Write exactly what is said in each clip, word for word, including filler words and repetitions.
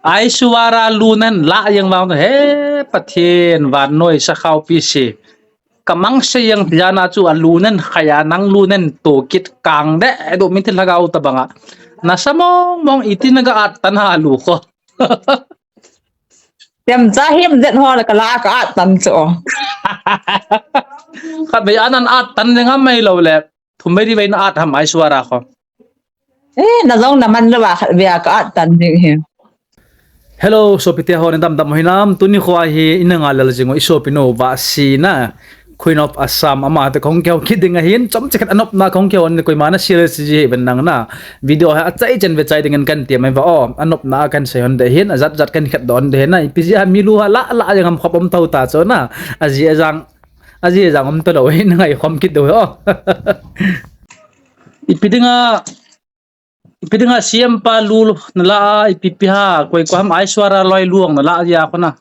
Aishwarya lu nan la jeng vang he Pathen vannoi sakhao pi si. Kamang se jeng jana chu a lu nan khaya nang lu nan to kit kang de do min thil lhagao ta banga. Na sa mong mong iti na ga at tan ha lu kho. Tem cha him jet ho la ka la ka at tan chu. Khat be anan at tan jeng am mai lo le. Thum mai ri vai na at ham Aishwarya kho. Eh, na jong na man lo ba khat be ka at tan jeng he. Hello, sopite ho ni dam dam hinam, tuni kho hi ina nga lel jing o i sopi no Vahsi na, Queen of Assam, ama te kong keu kiding ahin, chom chekhat anop na kong keu ni koi mana serious ji ben nang na, video ha achai chen ve chai ding kan ti mai va o, anop na kan sei hon de hin, ajat jat kan khat don de na, ipi ji ha mi lu ha la la jeng ham khop om tau ta cho na, aji ajang, aji ajang om to lo hin ngai khom kit do o. Ipi dinga, ipi dinga C M pa lu na la a, ipi pi ha, koi ko ham Aishwarya loi luang na la a ya ko na.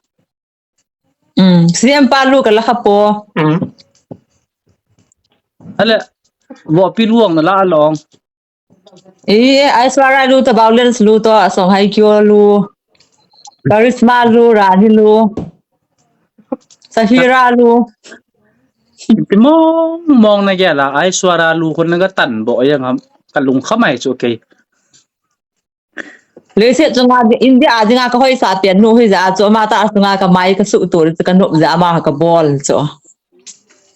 Mm, C M pa lu ka la kha po. Mm. Ale, vo pi luang na la a long. Eh, Aishwarya lu to, Violence lu to, Song Hye Kyo lu, Karishma lu, Rani lu, Shakira lu. Ipi mong mong na gel a, Aishwarya lu khun na ga tan bo jeng ham, ka lung kha mai chu kei. Leiset chunga di-, India a dinga ka hoisa pen nu hi ja chu ama ta chunga ka mai ka su tu ka nop ja ama ka bol chu.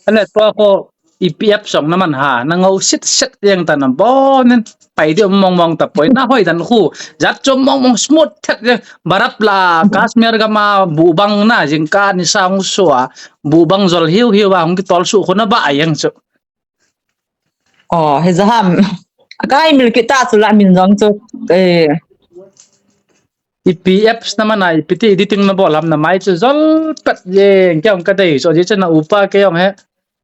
Ale tua ko ipi app song na man ha, na ngau sit set jeng ta na bo nen pai di mong mong ta poi na hoi dan khu. Jat chom mong mong smooth thet jeng barap la Kashmir gam a bu bang na jing ka ni sang sua bu bang jol hiu hiu a hung ki tol su khu na ba jeng chu. Oh, he jaham. Akai mil kita chu la min jong chu. Eh. Ipi apps na mana, ipi ti editing na bol ham na mai chu jol pet jeng, kei jong ka dei, so ji chu na upa kei jong he.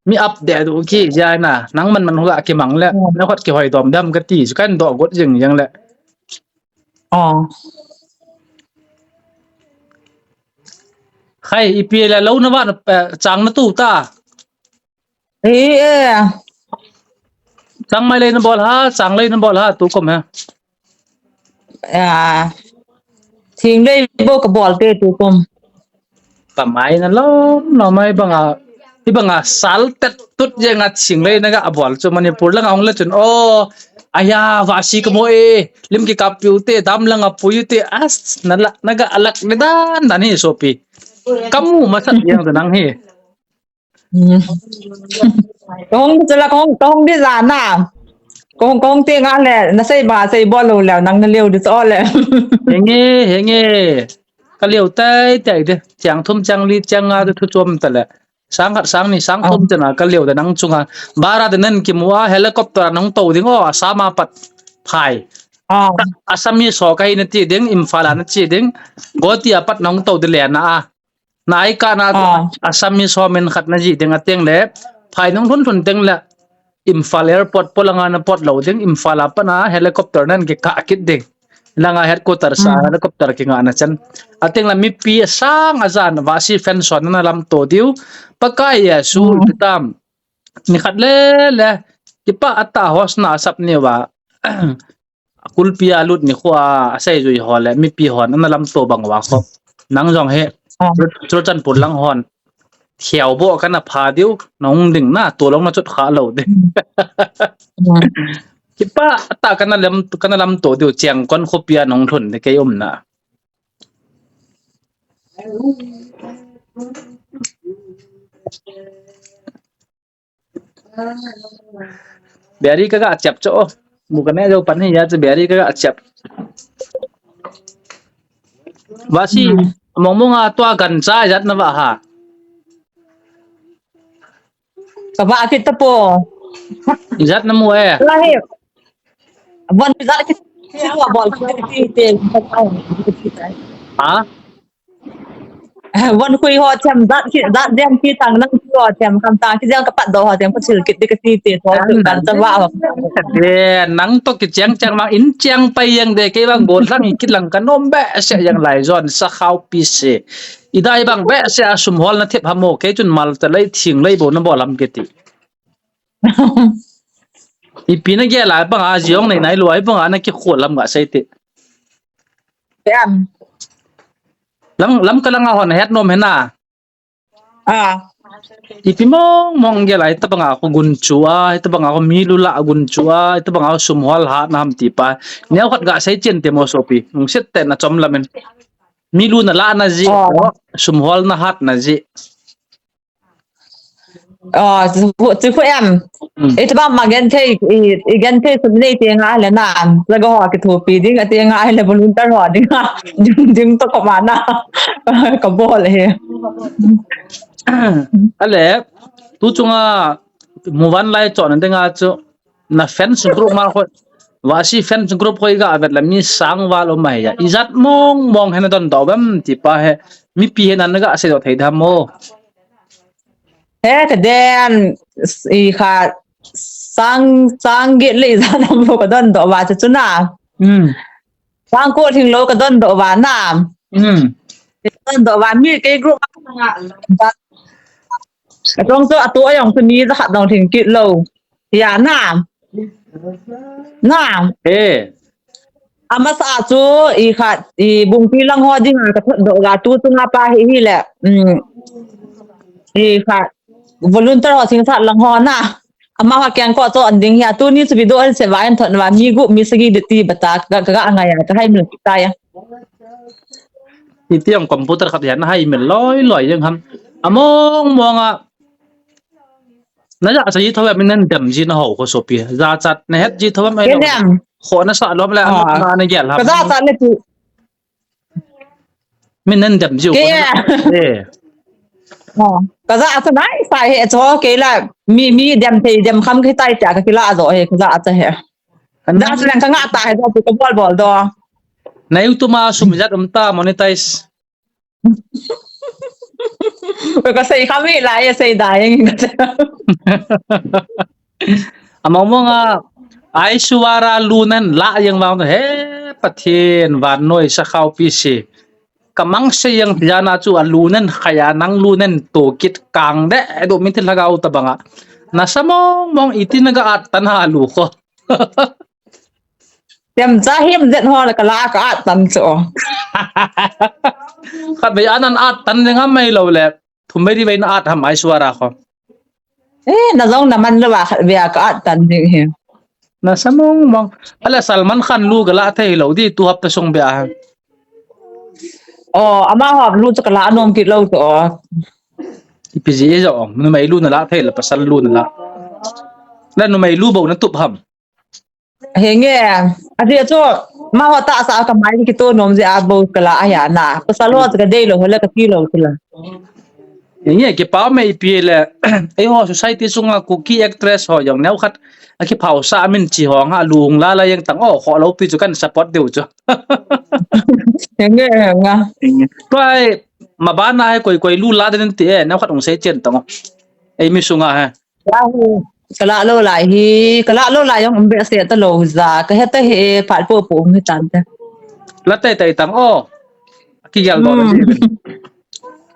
Mi update u ki ja na, nang man man hu ga ki mang le, hmm, na khot ki hoi dom dam ka ti, chu kan do got jeng jeng le. Oh. Khai, ipi le lo na va na, eh, chang na tu ta. Eh, eh. Chang mai lei na bol ha, chang lei na bol ha, tu kom ha. Ah, thing lei bo ka bol te tu kom. Ka mai na lom, lom mai banga, i banga sal tet tut jeng a thing lei na ga bol chu Manipur lang ong le chun. Oh, aya, Vahsi ka mo e, lim ki kap piu te, dam lang a pui te, as, na la, na ga alak ni dan, dan hi sopi. Ka mu masat jeng dan hi. Hmm. Kong chu la kong, kong di la na. Kong, kong te nga le, na sei ba, sei bol lo le, nang na leo di cho le. Henge, henge. Ka leo tai, tai de. Chang thum, chang li, chang nga de thu chom ta le. Sang khat, sang ni, sang thum, oh, te na ka leo de nang chunga. Bara de nen ki mu a, helicopter nang to ding o, Assam a pat phai. Ah. Assam mi so ka hi na ti ding, Imphal a na ti ding. Guwahati a pat nang to de le na a. Na ai ka na, ah, Assamese ho min khat na ji ding a teng le, phai nung lhun lhun teng le, Imphal airport po langa na pot lo ding, Imphal a pat na helicopter nan ki kah kit ding. Langa headquarter sa, hmm, helicopter ki nga na chan. A teng le mipi a sang a jan Vahsi fan son na lam to diu. Pakai Jesu, hmm, pi tam. Ni khat le le, kipa ata host na sap ni va. A kulpi a lut ni khu a, a sei jui ho le, mipi hon, ana lam to bang uva khu. Nang jong he, ah, Chur-, Churachandpur lang hon. Thiau bo kana pha diu, nong ding na, to long na chut kha lo ding. Hmm. Kipa ta kana lam, kana lam to diu, Chiang Kon khopi a nong lhun de kei um na. Beri ka ga chep cho. Mu ka ne jo pan hi ya chu beri ka ga chep. Vahsi, hmm, mong mong a tua gan cha jat na va ha. Ka va kit ta po. Jat na mu e. La he. Von jat kit. Bol kit ti te. Ha? Von khui ho chem, dat ki, dat jeng ki tang nang ki ho chem, kam tang ki jeng ka pat do ho chem, ka thil kit di ka ti ti, to tu kan ta wa ho. De, nang to ki cheng cheng mang in cheng pai jeng de, kei bang bol lang ki lang ka nom be se jeng lai jon sa khau pi se. I dai bang be se a sum hol na thep ha mo, kei chun mal ta lei thing lei bo na bol lam ke ti. Ipi na gel a bang a jiong nei nai lo ai bang a na ki khol lam ga sei ti. Em. Lam, Lamka langa hon het nom hena. Ah. Ipi mong mong gel a, hitabanga khu gunchu a, hitabanga khu milu la gunchu a, hitabanga khu sumhol hatna ham ti pa. Neokhat gasei chen te mo sopi. Nungset tah in achom lamin. Milu na lana ji, oh, sumhol na hatna ji. Oh, chu, chu khu em. Hmm. Hitabang ma genthei, i, i genthei sum nei tenga le na. Laga ho kithopi ding a tenga le volunteer ho dinga. Ding, ding to ko mana. Ka bol he. Ale, tu chunga muvanlai chon dinga chu. Na fans group ma khoi. Vasi fans group khoi ga vet la mi sang val um ahi a. Ijat mong mong hena dondoh vem ti pa he. Mipi hena naga seidoh thei dam mo. He ka den, i kha sang, sang get le ijat nam lo ka dondoh va chu chu na. Hmm. Sang ko thing lo ka dondoh va na. Hmm. Ka dondoh va mi kei group. Ka tong chu atu ayong chu mi jakhat dong thing kit lo. Ya na. Na. Eh. Amasa chu i khat i bungpi lang ho dinga ka thot doh ga tu chunga pa hi hi le. Um. I khat volunteer ho sing sat lang ho na. Amaho keng ko chu an ding hi a tuni chu video an se va an thot va mi gup mi sagi de ti bata ka, ka, ka ngai a ka hai mi ta ya. Iti ang computer khat ya na hai mi loi loi jeng ham. Among mong a. Na ja sa ji tho em, min nan dem ji na ho ko sopi. Ja chat na het ji tho em ai lo. Min dem. Kho na sa lom le, ah, na, na gel ha. Ka ja chat le tu. Min nan dem ji ko. Ke na. Eh. Oh. Ka ja sa nai sa he cho ke la mi, mi dem thei dem kham ke tai ta ka kila jo he ka ja sa he. Ka ja sa lang ka nga ta he jo ka bol bol do. Na YouTube ma sum jat um ta monetize. Ka sei kha mi lai, sei da eng. Among mong a, Aishwarya lu nan la jeng vang he Pathen vannoi sakhao pi si. Ka mang se jeng jana chu a lu nan khaya nang lu nan to kit kang de, do min thil lhagao ta banga. Na sa mong mong iti naga at tan ha lu kho. Tem cha him jet ho la ka la ka at tan chu. Khat vei an an at tan ding ham mai lo le. Thum vei ri vei na at ham Aishwarya kho. Eh, na jong na man lo va khat vei a ka at tan ding hi. Na sa mong mong. Ale Salman Khan lu ka la thei lo di tu hapta sung be a. Oh, ama ho lu chu ka la nom kit lo chu. Ipi ji e jo, numei lu na la thei la pasal lu na la. La numei lu bo na tup ham. Henge, a dia chu, ma ho ta sa ka mai ki to nom ji a bo ka la a ya na. Pasal ho ka dei lo, ho le ka ti lo chu la. Henge, ki pa mei pi le, ei ho society sunga Kuki actress ho jong neo khat, a ki phau sa min chi ho nga lung la la jeng tang o, kho lo pi chu kan support deu chu. Henge, nga. Henge. Pai, ma ba na he koi koi lu la den ti e, neo khat ong sei chen tang o. Ei mi sunga he. Ka la lo lai hi, ka la lo lai jong um be se ta lo ja, ka he ta he phat po po um he tan te. La tai tai tang o. Ki gel do na ji.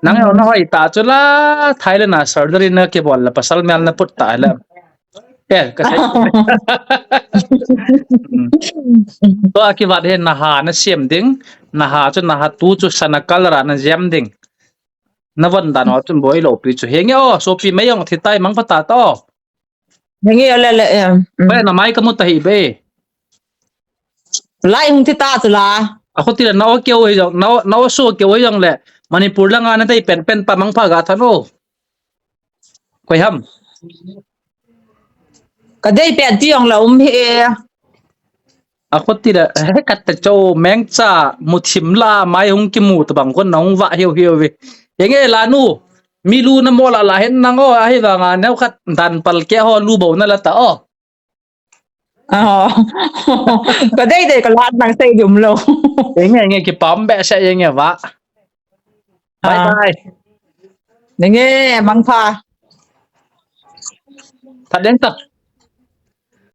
Nang e na hoi ta chu la Thailand na surgery na ke bol la pasal mel na put ta la. Eh, ka sei. To a ki vat he na ha na siam ding, na ha chu na ha tu chu sana kal ra na jam ding. Na von dan ho chun boi lo pi chu. Henge o, sopi mei jong thi tai mang pha ta to. Henge o le le, em. Bai na mai ka mu ta hi be. Lai hung thi ta chu la. A kho ti le na o keu hi jong, na o, na o so keu hi jong le. Manipur langa na dei pen pen pa mang pha ga than o. Koi ham. Ka dei pen ti jong la um hi e. A kho ti le, he kat ta cho meng cha mu thim la mai hung ki mu ta bang kon na hung va hiu hiu ve. Henge la nu, mi lu na mo la la hen nang o, a hi vanga neo khat dan pal ke ho lu bo na la ta o. Aho. Ka dei dei ka la nang sei dum lo. Henge, henge ki pam be se henge va. Bye bye. Henge, mang pha. Tha deng ta.